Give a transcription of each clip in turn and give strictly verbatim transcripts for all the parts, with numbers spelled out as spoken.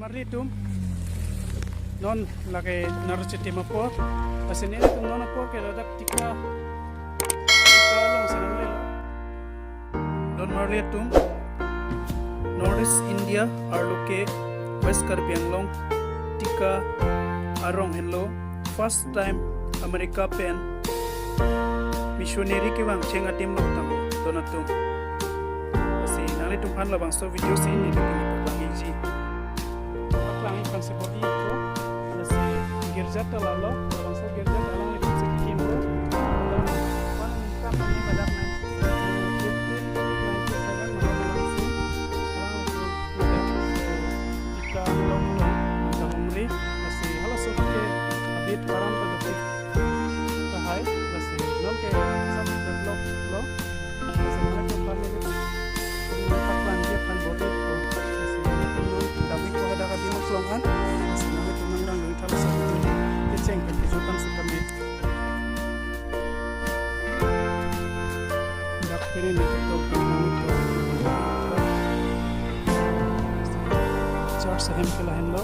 Marli atum, non lake Naruchitim apor, lasi nelitum non apor ke ladak Tika, Tika along si nanglelo. Don marli atum, North East India arlo ke West Karbi Anglong Tika arong henlo first time America pen missionary kevang cheng adim lo tang don atum. Lasi nanglitum aphan labangso video si nelitum paklangji. Paklang aphan si bodi ko. Lasi girja ta lalo, labangso girja ta alanglitum si kimpo. Lapen one income ni madak nai. Fifteen ninety seven malam malam si alanglitum madak Tika along along madak humri. Lasi halaso ke abit param ta dukik tahai. Lasi non ke sab develop lo. Lasi nanglitum aphan neli paklang dia aphan bodi ko. Lasi nanglitum non damik ko hadak adim aklong an. Lasi nanglitum nang rang dun thala sa kecheng pen kejutan setame. Dak pini ni ketok pen nanglitum church ahem ke lahenlo.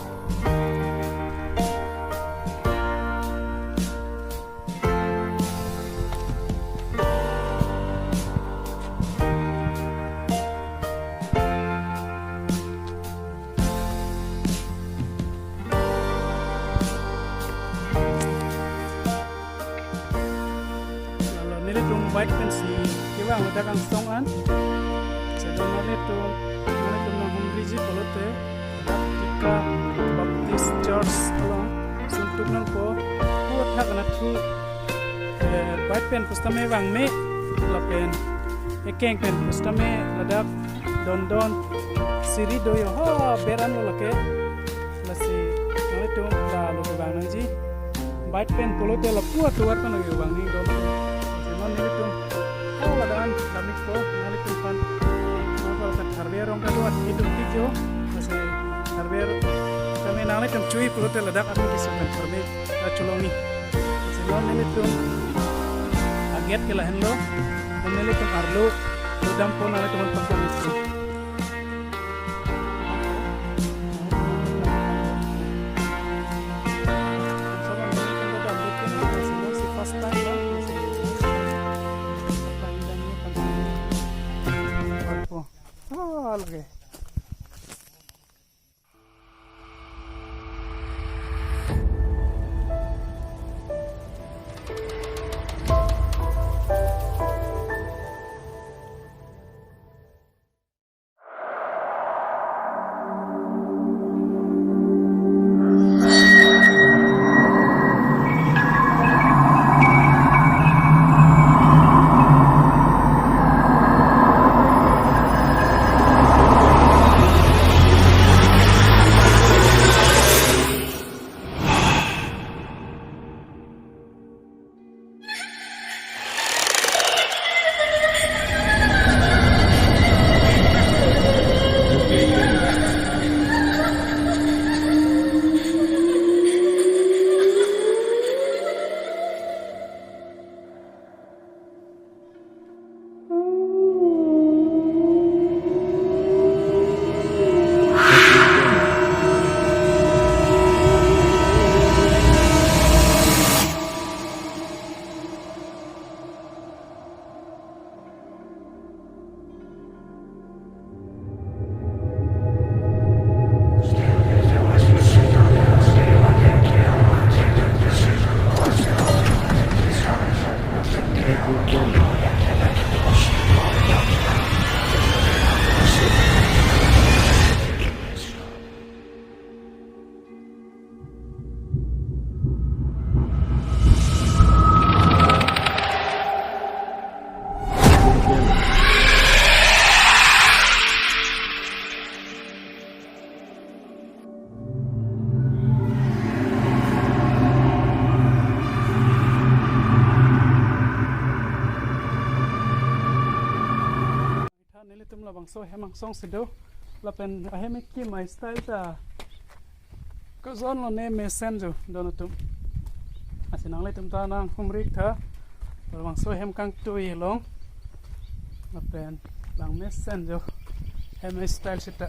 Lalo nelitum bike pensi kevang ladak angsong an. Sedang nelitum, nelitum nanghumriji pulote Tika Baptist Church along suntuk nangpo. Puthak anat thu, eh, bike pen pusitame vangme lapen ekeng pen pusitame ladak dondon siri do yo ho beran lo lake. Lasi nanglitum lalo kevang nangji. Bike pen pulote lapu atovar pen lake vangji don. Lasi non nelitum, oh, ladak an damik ko, nanglitum aphan. Nangpal ta tharve arong ta do at hidup tijo. Lasi tharve kami nanglitum chui pulote ladak atum kisu pen tharve ta cholongji. Lasi non nelitum a-gate ke lahenlo. Non nelitum arlo dodampo, nanglitum aphan pangkong isu. Ah, lagi. Tha nelitum labangso hem angsong si do. Lapen ahem ekim a-style ta koson lone mesen jo don atum. Lasi nanglitum ta nanghumri tha. Labangso hem kangtui along. Lapen lang mesen jo hem style seta.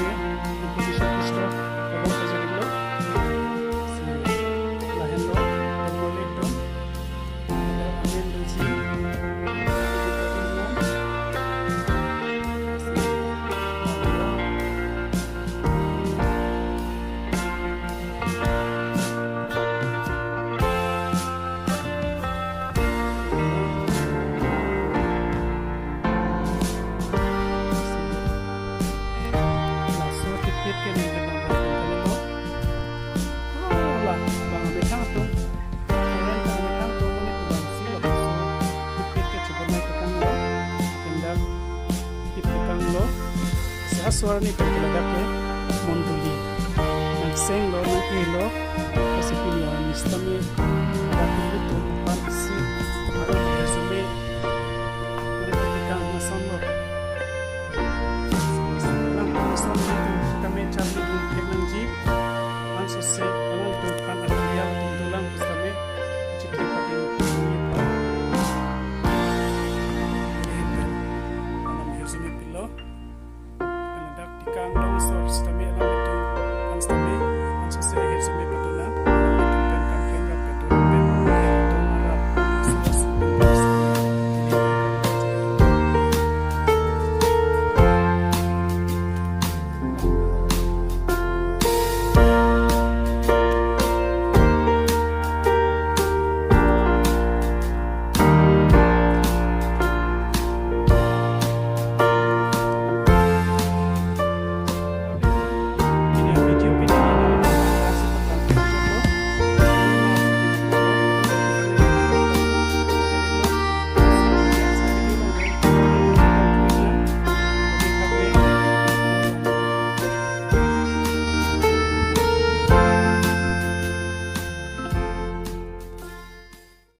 Amen. Ipu Jisu Khristo labang pajirlo. Si lahenlo, labang le dun. Amen, dun si. Laso tipit ke ningkan nang kali mo. Oh, la, bang amethang atum. Karen bang amethang atum, kone tu bang si, labangso tipit ke chibonai tekanglo. Kendak tipit tekanglo. Si aso arni pen ke ladak ke mondoli. Nang senglo, nang kehelo. Lasi pini a-Easter ni, ladak ke itum.